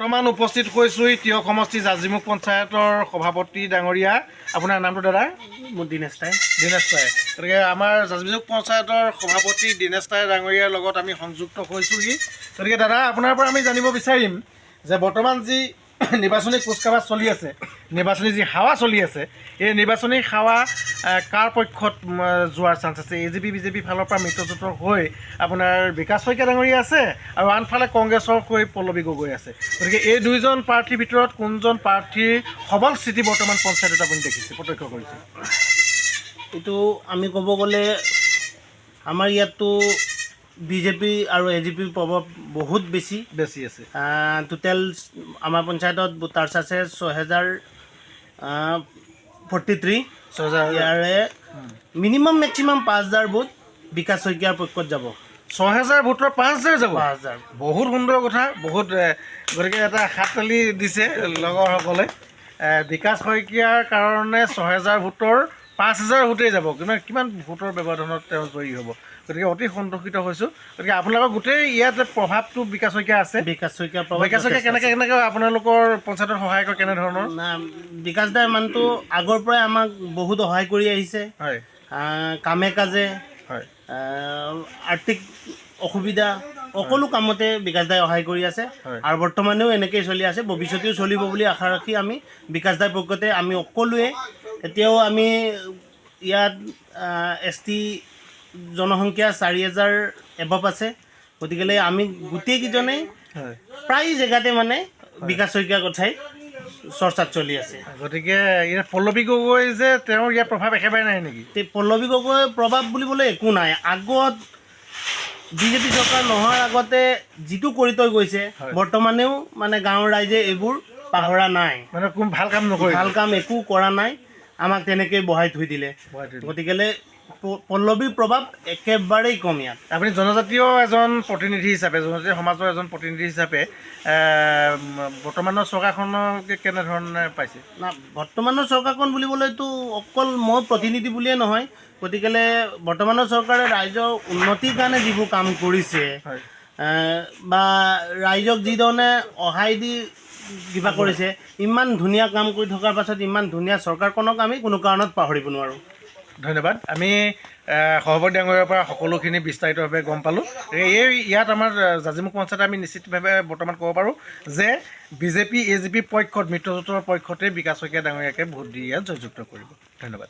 বৰ্তমান উপস্থিত হৈছোঁ টীয়ক সমষ্টি জাঁজীমুখ পঞ্চায়তৰ সভাপতি ডাঙৰীয়া। আপোনাৰ নামটো দাদা? মোৰ দীনেশ তাই। দীনেশ তাই। গতিকে আমাৰ জাঁজীমুখ পঞ্চায়তৰ সভাপতি দীনেশ তাই ডাঙৰীয়াৰ লগত আমি সংযুক্ত হৈছোঁহি। গতিকে দাদা, আপোনাৰ পৰা আমি জানিব বিচাৰিম যে বৰ্তমান যি নিৰ্বাচনী কুচকাৱাজ চলি আছে, নিৰ্বাচনী যি হাৱা চলি আছে, এই নিৰ্বাচনী হাৱা কাৰ পক্ষত যোৱাৰ চান্স আছে? এ জি পি, বিজেপি ফালৰ পৰা মিত্ৰজোঁটৰ হৈ আপোনাৰ বিকাশ শইকীয়া ডাঙৰীয়া আছে আৰু আনফালে কংগ্ৰেছৰ হৈ পল্লৱী গগৈ আছে। গতিকে এই দুইজন প্ৰাৰ্থীৰ ভিতৰত কোনজন প্ৰাৰ্থীৰ সবল স্থিতি বৰ্তমান পঞ্চায়তত আপুনি দেখিছে, প্ৰত্যক্ষ কৰিছে? এইটো আমি ক'ব গ'লে আমাৰ ইয়াততো বিজেপি আৰু এ জি পিৰ প্ৰভাৱ বহুত বেছি। বেছি আছে। টোটেল আমাৰ পঞ্চায়তত ভোটাৰ্ছ আছে 6043। 6000। ইয়াৰে মিনিমাম মেক্সিমাম 5000 ভোট বিকাশ শইকীয়াৰ পক্ষত যাব। 6000 ভোটৰ 5000 যাব? 5000। বহুত সুন্দৰ কথা, বহুত গতিকে এটা হাত তালি দিছে লগৰসকলে। বিকাশ শইকীয়াৰ কাৰণে 6000 ভোটৰ 5000 ভোটেই যাব। কিমান কিমান ভোটৰ ব্যৱধানত তেওঁ জয়ী হ'ব। গতিকে অতি সন্তোষিত হৈছোঁ। গতিকে আপোনালোকৰ গোটেই ইয়াত প্ৰভাৱটো বিকাশ শইকীয়া আছে? বিকাশ শইকীয়াৰ প্ৰভাৱ বিকাশ শইকীয়া যথেষ্ট কেনেকৈ আছে। কেনেকৈ আপোনালোকৰ পঞ্চায়তত সহায় কৰে, কেনেধৰণৰ? না, বিকাশ দাই মানুহটো আগৰ পৰাই আমাক বহুত সহায় কৰি আহিছে। কামে কাজে, আৰ্থিক অসুবিধা, সকলো কামতে বিকাশ দাই সহায় কৰি আছে। আৰু বৰ্তমানেও এনেকেই চলি আছে, ভৱিষ্যতেও চলিব বুলি আশা ৰাখি আমি বিকাশ দাৰ পক্ষতে আমি সকলোৱে। এতিয়াও আমি ইয়াত এছ টি জনসংখ্যা 4000 এবভ আছে। গতিকেলৈ আমি গোটেইকেইজনেই প্ৰায় জেগাতে মানে বিকাশ শইকীয়াৰ কথাই চৰ্চাত চলি আছে। গতিকে ইয়াত পল্লৱী গগৈ যে, তেওঁৰ ইয়াত প্ৰভাৱ একেবাৰে নাই নেকি? তে পল্লৱী গগৈৰ প্ৰভাৱ বুলিবলৈ একো নাই। আগত বিজেপি চৰকাৰ নোহোৱাৰ আগতে যিটো কৰি থৈ গৈছে, বৰ্তমানেও মানে গাঁৱৰ ৰাইজে এইবোৰ পাহৰা নাই। মানে কোন ভাল কাম নকৰিলে? ভাল কাম একো কৰা নাই, আমাক তেনেকেই বহাই থৈ দিলে। বহাই থৈ দিলে। গতিকেলৈ পল্লৱীৰ প্ৰভাৱ একেবাৰেই কম ইয়াত। আপুনি জনজাতীয় এজন প্ৰতিনিধি হিচাপে, জনজাতীয় সমাজৰ এজন প্ৰতিনিধি হিচাপে বৰ্তমানৰ চৰকাৰখনক কেনেধৰণে পাইছে? না, বৰ্তমানৰ চৰকাৰখন বুলিবলৈতো অকল মই প্ৰতিনিধি বুলিয়ে নহয়। গতিকেলৈ বৰ্তমানৰ চৰকাৰে ৰাইজৰ উন্নতিৰ কাৰণে যিবোৰ কাম কৰিছে বা ৰাইজক যিধৰণে সহায় দি কিবা কৰিছে, ইমান ধুনীয়া কাম কৰি থকাৰ পাছত ইমান ধুনীয়া চৰকাৰখনক আমি কোনো কাৰণত পাহৰিব নোৱাৰোঁ। ধন্যবাদ। আমি সভাপতি ডাঙৰীয়াৰ পৰা সকলোখিনি বিস্তাৰিতভাৱে গম পালোঁ। এই ইয়াত আমাৰ জাঁজীমুখ পঞ্চায়ত আমি নিশ্চিতভাৱে বৰ্তমান ক'ব পাৰোঁ যে বিজেপি, এ জি পিৰ পক্ষত, মিত্ৰজোঁটৰ পক্ষতে বিকাশ শইকীয়া ডাঙৰীয়াকে ভোট দি ইয়াত জয়যুক্ত কৰিব। ধন্যবাদ।